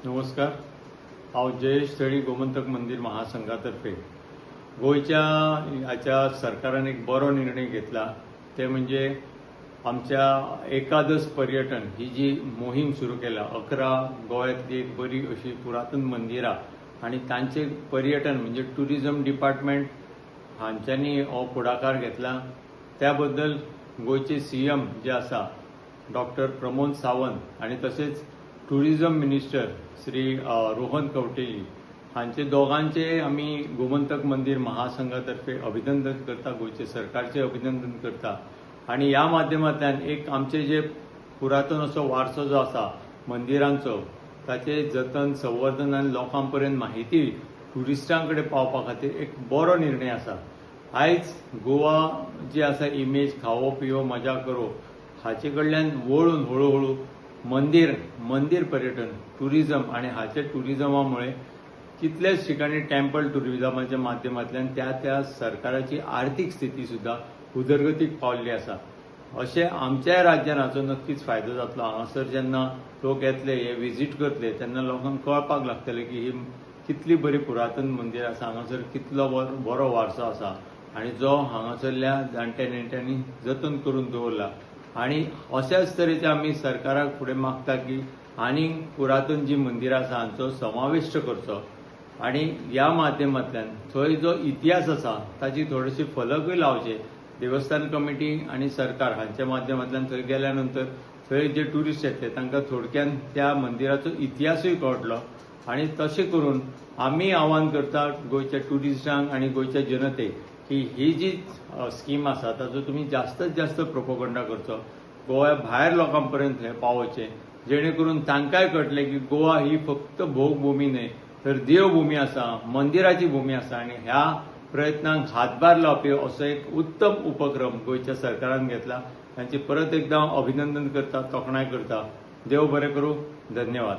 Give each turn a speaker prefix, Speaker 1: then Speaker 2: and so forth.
Speaker 1: नमस्कार, हांव जयेश थळी, गोमंतक मंदीर महासंघातर्फे. गोंयच्या हाच्या सरकारान एक बरो निर्णय घेतला, ते म्हणजे आमच्या एकादश पर्यटन ही जी मोहीम सुरू केल्या. 11 गोव्यांतली एक बरी अशी पुरातन मंदिरां आनी तांचे पर्यटन म्हणजे टुरिजम डिपार्टमेंट हांच्यांनी हो फुडाकार घेतला. त्या बद्दल गोंयचे सीएम जे आसा डॉक्टर प्रमोद सावंत आनी तशेंच टुरिजम मिनिस्टर श्री रोहन खंवटे हांचे दोगांचे आमी गोमंतक मंदीर महासंघातर्फे अभिनंदन करता, गोंयचे सरकारचे अभिनंदन करता. आनी ह्या माध्यमांतल्यान एक आमचे जे पुरातन असो वारसो जो आसा मंदिरांचो, ताचे जतन संवर्धन आनी लोकां पर्यंत माहिती ट्युरिस्टां कडेन पावपा खातीर एक बरो निर्णय आसा. आयज गोवा जी आसा इमेज खावो पियो मजा करो हाचे कडल्यान वळून हळू हळू मंदीर मंदीर पर्यटन टुरिजम आनी हाचे टुरिजमा मुळे कितल्याच ठिकाणी टेम्पल टुरिजमाच्या माध्यमांतल्यान त्या त्या सरकाराची आर्थीक स्थिती सुद्दां उदरगतीक पावल्ली आसा. अशें आमच्याय राज्यान हाचो नक्कीच फायदो जातलो. हांगासर जेन्ना लोक येतले, हे विजीट करतले, तेन्ना लोकांक कळपाक लागतलें की ही कितली बरी पुरातन मंदिरां आसा, हांगासर कितलो बरो वारसो आसा आनी जो हांगासरल्या जाणट्या नेणट्यांनी जतन करून दवरला. आनी अशाच तरेचे आमी सरकाराक फुडें मागता की आनीक पुरातन जी मंदिरां आसा हांचो समाविश्ट करचो आनी ह्या माध्यमांतल्यान थंय जो इतिहास आसा ताची थोडेशी फलकूय लावचे. देवस्थान कमिटी आनी सरकार हांच्या माध्यमांतल्यान थंय गेल्या नंतर थंय जे ट्युरिस्ट येतले तांकां थोडक्यान त्या मंदिराचो इतिहासूय कळटलो. आनी तशें करून आमी आव्हान करता गोंयच्या ट्युरिस्टांक आनी गोंयच्या जनतेक की ही जी स्कीम आसा ताचो तुमी जास्तत जास्त प्रोपोगंडा करचो, गोव्या भायर लोकां पर्यंत हें पावोवचें, जेणे करून तांकांय कळटलें की गोवा ही फक्त भोगभुमी न्हय तर देवभुमी आसा, मंदिराची भुमी आसा. आनी ह्या प्रयत्नांक हातभार लावपी असो एक उत्तम उपक्रम गोंयच्या सरकारान घेतला. तांचे परत एकदा अभिनंदन करता, तोखणाय करता. देव बरें करूं. धन्यवाद.